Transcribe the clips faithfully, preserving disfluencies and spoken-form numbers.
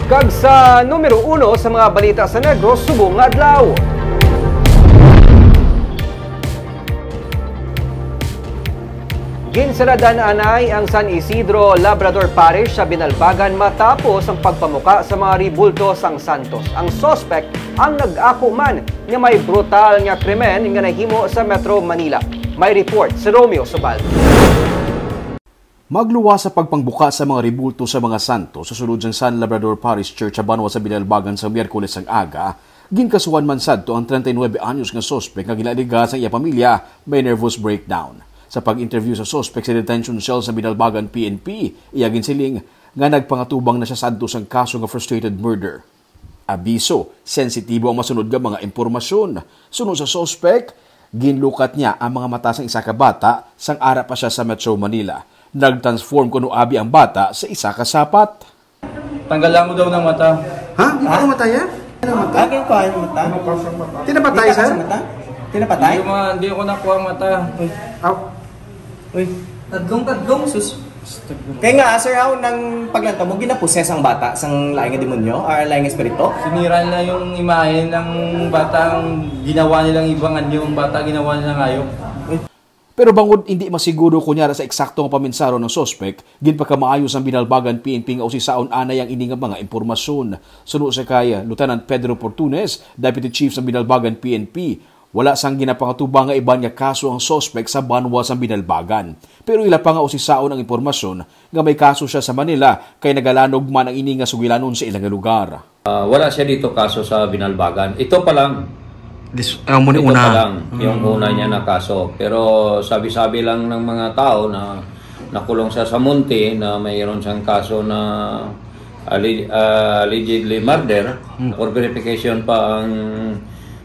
Kag sa numero uno sa mga balita sa Negros subong nga adlaw. Ginsaradan anay ang San Isidro Labrador Parish sa Binalbagan matapos ang pagpamuka sa mga rebulto sang santos. Ang suspek ang nag-ako man nga may brutal nga krimen nga nahimo sa Metro Manila. May report si Romeo Subal. Magluwas sa pagpangbuka sa mga rebulto sa mga santos sa sulod sang San Labrador Parish Church sa banwa sa Binalbagan sa Miyerkules sang aga, ginkasuhan man sadto ang treinta y nuebe anyos nga suspek nga ginaaliga sang iya pamilya may nervous breakdown. Sa pag-interview sa suspek sa detention cell sa Binalbagan P N P, iya ginsiling nga nagpangatubang na siya sadto sang kaso nga frustrated murder. Abiso, sensitibo ang masunod nga mga impormasyon. Suno sa suspek, ginlukat niya ang mga mata sang isa ka bata sang ara pa siya sa Metro Manila. Nag-transform kuno abi ang bata sa isa ka sapat. Tanggalan mo daw ng mata. Ha? Di ba namatay yan? Namatay? Akin pa yung mata. Tinapatay, Di ka sir? Sa mata? Tinapatay? Hindi, ma, hindi ako nakuha ang mata. Aw. Uy. Tadlong, tadlong. Sus. Kaya nga, sir, how nang paglantaw mo, ginaposes ang bata sang lain nga demonyo or lain nga espiritu? Sinira nila yung imahe ng bata, ang ginawa nilang ibang anyo, ang bata ginawa nilang hayop. Pero bangod hindi masiguro kunyara sa eksakto nga paminsaro ng suspek, ginpakamaayo sang Binalbagan P N P nga usisaon anay ang ini nga mga impormasyon. Suno sa kay Lieutenant Pedro Portunes, Deputy Chief sa Binalbagan P N P, wala sang ginapangatubang nga iban nga kaso ang suspek sa banwa sang Binalbagan. Pero ila pa nga usisaon ang impormasyon nga may kaso siya sa Manila kay nagalanog man ang ini nga sugilanon sa ila nga lugar. Ah, wala siya dito kaso sa Binalbagan. Ito pa lang. This, ang muna Ito una. pa lang, yung Mm. una niya na kaso. Pero sabi-sabi lang ng mga tao na nakulong siya sa Munti na mayroon siyang kaso na alli-, ah, allegedly murder. Mm. For verification pa ang,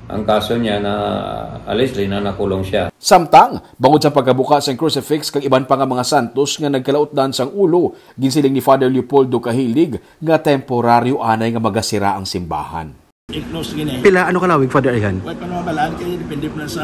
ang kaso niya na allegedly na nakulong siya. Samtang, bangod sa pagkabuka sang crucifix kag iban pa nga mga santos nga nagkalautdan sang ulo, ginsiling ni Father Leopoldo Kahilig nga temporaryo anay nga magasira ang simbahan. I-close gini. Pila, ano kalawig, Father Ayhan? Wa pa mabalaan kay depende pa sa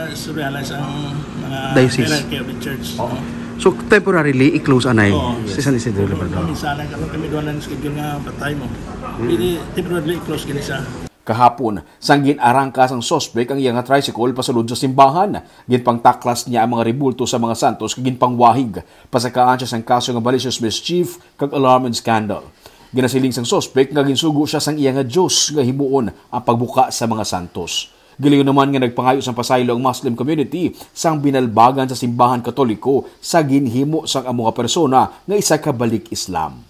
istorya lang sa mga Diocese. Hierarchy of the church. Oo. So, temporarily, i-close anay Oo. Si San Isidro Labrador. Minsan lang kami, kami doon lang schedule nga patay mo. Mm. Hindi, temporarily, i-close gini siya. Kahapon, sang gin-arangkas ang suspek ang iya nga tricycle pasulod sa simbahan, ginpangtaklas niya ang mga rebulto sa mga santos kag ginpangwahig. Pasakaan siya sang kaso nga malicious mischief kag alarm and scandal. Ginasiling sang suspek nga ginsugo siya sang iya nga Dios nga himuon ang pagbuka sa mga santos. Gilingon naman nga nagpangayo sang pasaylo ang Muslim community sang Binalbagan sa simbahan Katoliko sa ginhimo sang amo nga persona nga isa ka balik Islam.